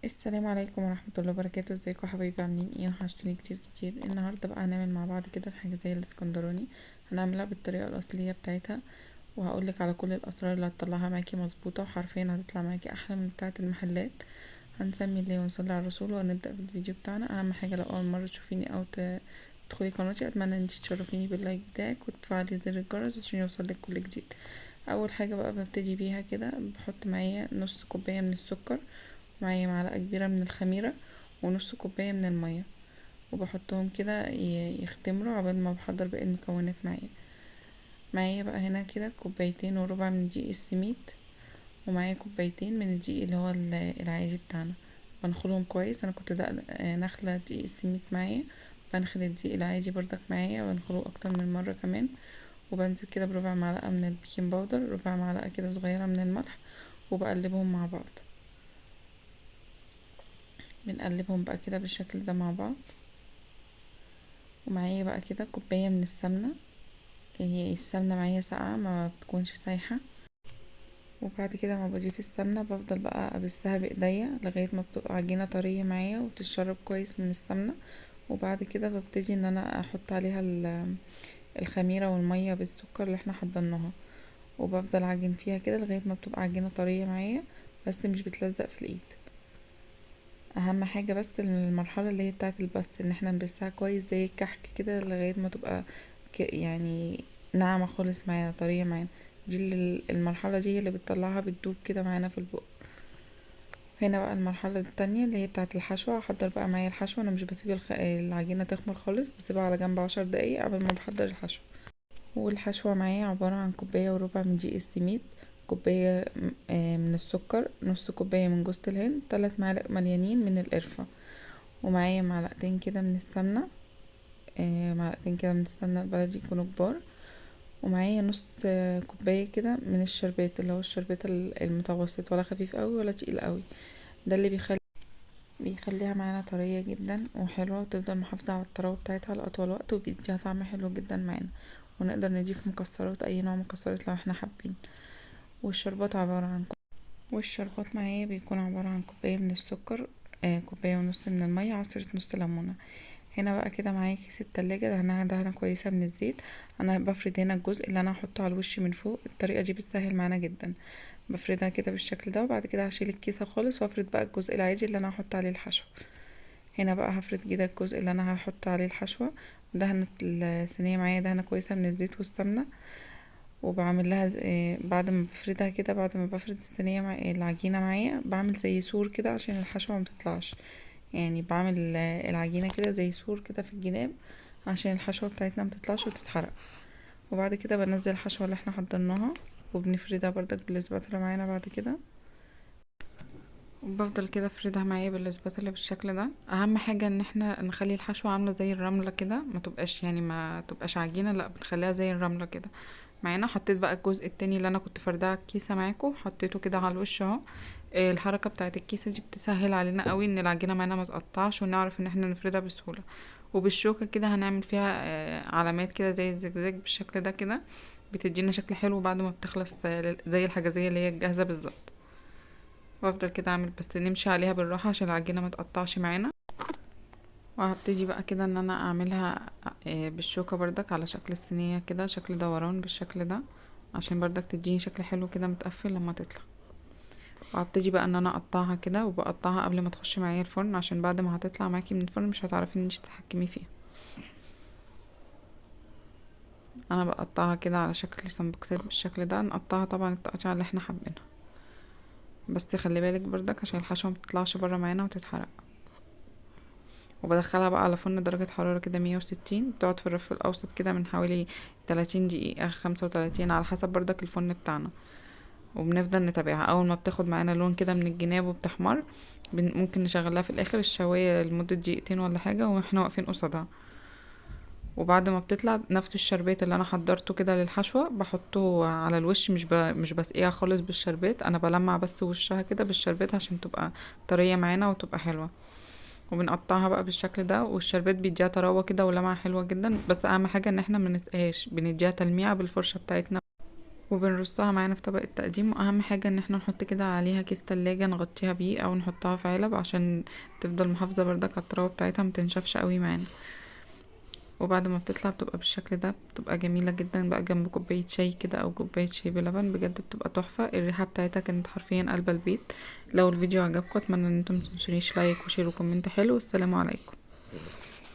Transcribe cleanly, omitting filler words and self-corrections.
السلام عليكم ورحمة الله وبركاته. ازيكم يا حبايبي؟ عاملين ايه؟ وحشتوني كتير كتير. النهاردة بقى هنعمل مع بعض كده الحاجة زي الاسكندراني، هنعملها بالطريقة الأصلية بتاعتها، وهقولك على كل الأسرار اللي هتطلعها معاكي مظبوطة، وحرفيا هتطلع معاكي أحلى من بتاعة المحلات. هنسمي الله ونصلي على الرسول وهنبدأ في الفيديو بتاعنا. أهم حاجة لو أول مرة تشوفيني أو تدخلي قناتي، أتمنى ان انتي تشرفيني بال like بتاعك وتفعلي زر الجرس عشان يوصلك كل جديد. أول حاجة بقى ببتدي بيها كده، بحط معايا نص كوباية من السكر، معايا معلقة كبيرة من الخميرة، ونص كوباية من المية، وبحطهم كده يختمروا عقبال ما بحضر باقي المكونات معايا. معايا بقى هنا كده كوبايتين وربع من دقيق السميد، ومعايا كوبايتين من الدقيق اللي هو العادي بتاعنا، بنخلهم كويس. انا كنت نخلة دقيق السميد معايا، بنخل الدقيق العادي برضك معايا، بنخله اكتر من مرة كمان. وبنزل كده بربع معلقة من البيكنج باودر، ربع معلقة كده صغيرة من الملح، وبقلبهم مع بعض. بنقلبهم بقى كده بالشكل ده مع بعض. ومعايا بقى كده كوباية من السمنة، هي السمنة معايا ساقعة ما بتكونش سايحة. وبعد كده ما بضيف السمنة بفضل بقى ابسها بايديا لغاية ما بتبقى عجينة طرية معايا وتتشرب كويس من السمنة. وبعد كده ببتدي ان انا احط عليها الخميرة والمية بالسكر اللي احنا حضرناها، وبفضل اعجن فيها كده لغاية ما بتبقى عجينة طرية معايا، بس مش بتلزق في الايد. اهم حاجة بس المرحلة اللي هي بتاعة البس، ان احنا نبسها كويس زي الكحك كده لغاية ما تبقى ناعمة خالص معانا، طرية معانا. دي المرحلة دي اللي بتطلعها بتدوب كده معانا في البق. هنا بقى المرحلة التانية اللي هي بتاعة الحشوة. هحضر بقى معايا الحشوة. انا مش بسيب العجينة تخمر خالص، بسيبها على جنب 10 دقايق قبل ما بحضر الحشوة. والحشوة معايا عبارة عن كوباية وربع من دقيق السميد، كوباية من السكر، نص كوباية من جوزة الهند، 3 معالق مليانين من القرفة، ومعايا معلقتين كده من السمنة، معلقتين كده من السمنة البلدي يكونوا كبار، ومعايا نص كوباية كده من الشربات اللي هو الشربات المتوسط، ولا خفيف قوي ولا تقيل قوي. ده اللي بيخليها معانا طرية جدا وحلوة، وتفضل محافظة على الطراوة بتاعتها لأطول وقت، وبيديها طعم حلو جدا معانا. ونقدر نضيف مكسرات، أي نوع مكسرات لو احنا حابين. والشربات عبارة عن والشربات معايا بيكون عبارة عن كوباية من السكر، كوباية ونص من المية، عصرة نص ليمونة. هنا بقى كده معايا كيس التلاجة، دهنها دهنة كويسة من الزيت. أنا بفرد هنا الجزء اللي أنا هحطه على الوش من فوق، الطريقة دي بتسهل معانا جدا. بفردها كده بالشكل ده، وبعد كده هشيل الكيسة خالص وافرد بقى الجزء العادي اللي أنا هحط عليه الحشو. هنا بقى هفرد كده الجزء اللي أنا هحط عليه الحشوة. دهنة الصينية معايا دهنة كويسة من الزيت والسمنة، وبعمل لها بعد ما بفردها كده، بعد ما بفرد الصينية مع العجينة معايا، بعمل زي سور كده عشان الحشوة ما تطلعش. بعمل العجينة كده زي سور كده في الجناب عشان الحشوة بتاعتنا ما تطلعش وتتحرق. وبعد كده بنزل الحشوة اللي احنا حضرناها، وبنفردها بردك بالاسباتولا معانا بعد كده، وبفضل كده افردها معايا بالاسباتولا بالشكل ده. اهم حاجة ان احنا نخلي الحشوة عاملة زي الرملة كده، ما تبقاش عجينة، لا بنخليها زي الرملة كده معانا. حطيت بقى الجزء التاني اللي انا كنت فرداه على الكيسة معاكم، حطيته كده على الوش اهو. الحركة بتاعت الكيسة دي بتسهل علينا قوي ان العجينة معانا ما تقطعش، ونعرف ان احنا نفردها بسهولة. وبالشوكة كده هنعمل فيها علامات كده زي الزجزاج بالشكل ده كده، بتدينا شكل حلو بعد ما بتخلص، زي الحجازية اللي هي الجاهزة بالظبط. وافضل كده اعمل، بس نمشي عليها بالراحة عشان العجينة ما تقطعش معانا. وهبتدي بقى كده ان انا اعملها، بالشوكة بردك على شكل الصينية كده، شكل دوران بالشكل ده، عشان بردك تديني شكل حلو كده متقفل لما تطلع. وهبتدي بقى ان انا اقطعها كده، وبقطعها قبل ما تخش معايا الفرن، عشان بعد ما هتطلع معاكي من الفرن مش هتعرفي ان انتي تتحكمي فيها. انا بقطعها كده على شكل سمبوكسات بالشكل ده، نقطعها طبعا التقطيع اللي احنا حابينها، بس خلي بالك بردك عشان الحشوة ما تطلعش بره معانا وتتحرق. وبدخلها بقى على فرن درجة حرارة كده 160، بتقعد في الرف الأوسط كده من حوالي 30 دقيقة 35 على حسب بردك الفرن بتاعنا. وبنفضل نتابعها، أول ما بتاخد معانا لون كده من الجناب وبتحمر، ممكن نشغلها في الآخر الشواية لمدة دقيقتين ولا حاجة واحنا واقفين قصادها. وبعد ما بتطلع نفس الشربات اللي انا حضرته كده للحشوة بحطه على الوش، مش بسقيها خالص بالشربات، انا بلمع بس وشها كده بالشربات عشان تبقى طرية معانا وتبقى حلوة. وبنقطعها بقى بالشكل ده، والشربات بيديها طراوة كده ولمعة حلوة جدا. بس اهم حاجة ان احنا ما نسقيهاش، بنديها تلميعة بالفرشة بتاعتنا. وبنرصها معانا في طبق التقديم. واهم حاجة ان احنا نحط كده عليها كيس تلاجة نغطيها بيه او نحطها في علب عشان تفضل محافظة بردك على الطراوة بتاعتها متنشفش قوي معانا. وبعد ما بتطلع بتبقى بالشكل ده، بتبقى جميلة جدا بقى جنب كوباية شاي كده او كوباية شاي بلبن، بجد بتبقى تحفة. الريحة بتاعتها كانت حرفيا قلب البيت. لو الفيديو عجبكم اتمنى ان انتم متنسونيش like و share و comment حلو. والسلام عليكم.